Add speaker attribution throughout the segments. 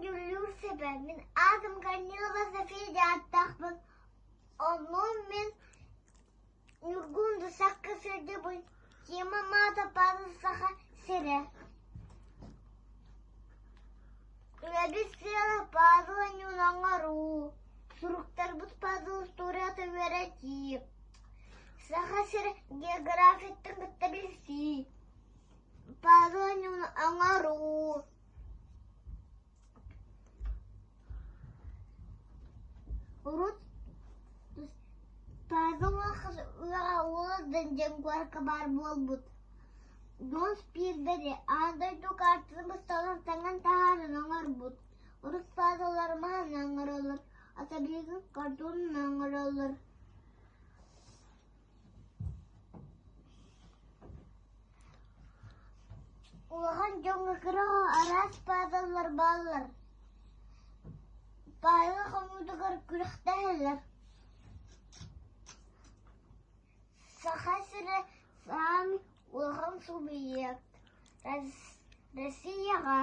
Speaker 1: дьүүллүүр сүбэ, мин аатым Корнилова София диэн ааттаахпын, онон мин Ньургун Дусакка сылдьабын, темам аата Павел Саха сирэ. Үлэбит сыала Павел Ньуун оҥоруу, суруктарбыт Павел устуоруйата үөрэтии, Саха сирэ географияттан кытта билсии, Павел Ньуун оҥоруу. Урут Павел уола диэн куоракка баар буолбут. Дьон Спилбери аан дойду картатын бысталын таҥан таһааран оҥорбут. Урут Павеллар маһынан оҥороллор, ата билигин картонунан оҥороллор. Улахан дьоҥҥо кыра араас пазллар бааллар. Павел хонуутугар күрэхтэһэллэр. Саха сирэ саамай улахан субъект Россияҕа.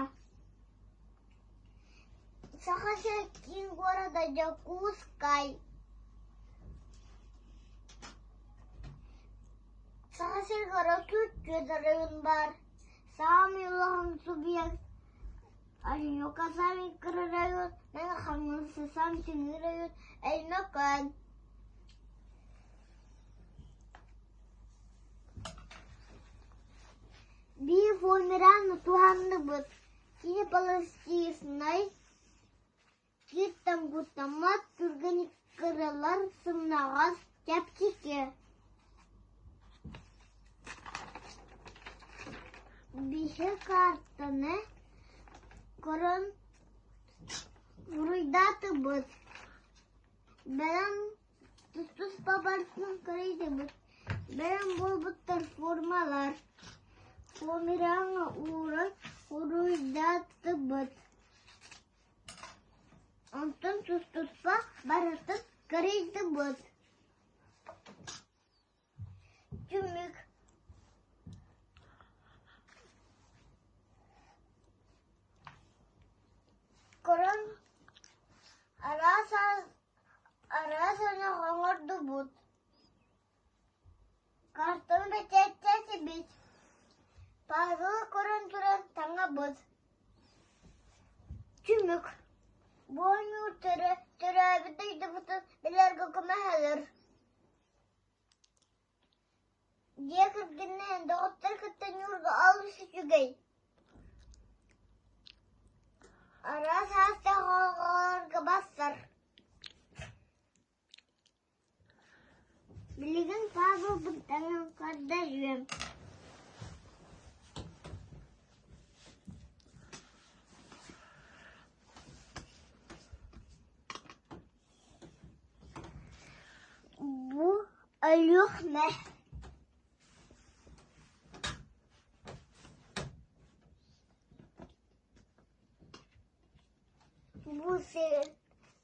Speaker 1: Саха сирэ киин города Дьокуускай. Саха сиригэр 34 оройуон баар. Саамай улахан субъект Алнюка саамай кыра район, Мэҥэ Хаҥалас саамай сиҥир район, Өймөкөөн. Биир фоамиран туһанныбыт. Кини палестинай Кииртэн куттаммат, түргэнник кыралар, сымнаҕас, чэпчэки. Биһи картаны көрөн буруйдаатыбыт. Бэлэм тус-туспа барытын көрүйдүбүт. Бэлэм буолбуттар формалар. Фоамираҥҥа ууран уруйдаатыбыт. Онтон тус-туспа барытын кэрийдибит. Түмүк Көрөн араас араас оҥордубут. Картаны бэчээттээтибит, Павелы көрөн туран таҥабыт. Түмүк Бу оонньуур төрөөбүт дойдубутун билэргэ көмөлөһөр. Дьиэ кэргэнинээн доҕоттор кытта ньуурга олус үчүгэй. Араас аастаах оҕолорго барсар. Билигин Павелбын таҥан көрдөрүөм Бу Өлүөхүмэ Бу сир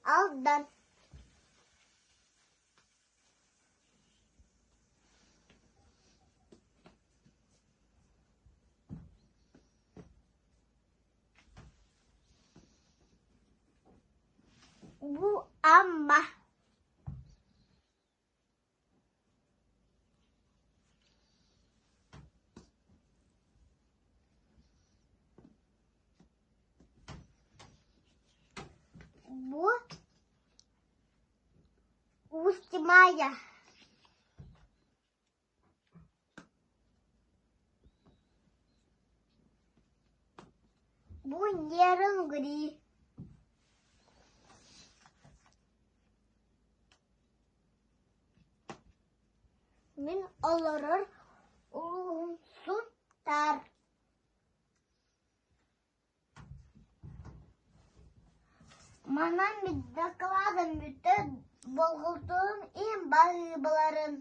Speaker 1: Алдан Бу Амма Бу Усть-Майя Бу Нерюнгри Мин олорор улууһум Сунтаар. Манан дакылаатым бүттэ, болҕомтолорун иһин баһыыбаларын.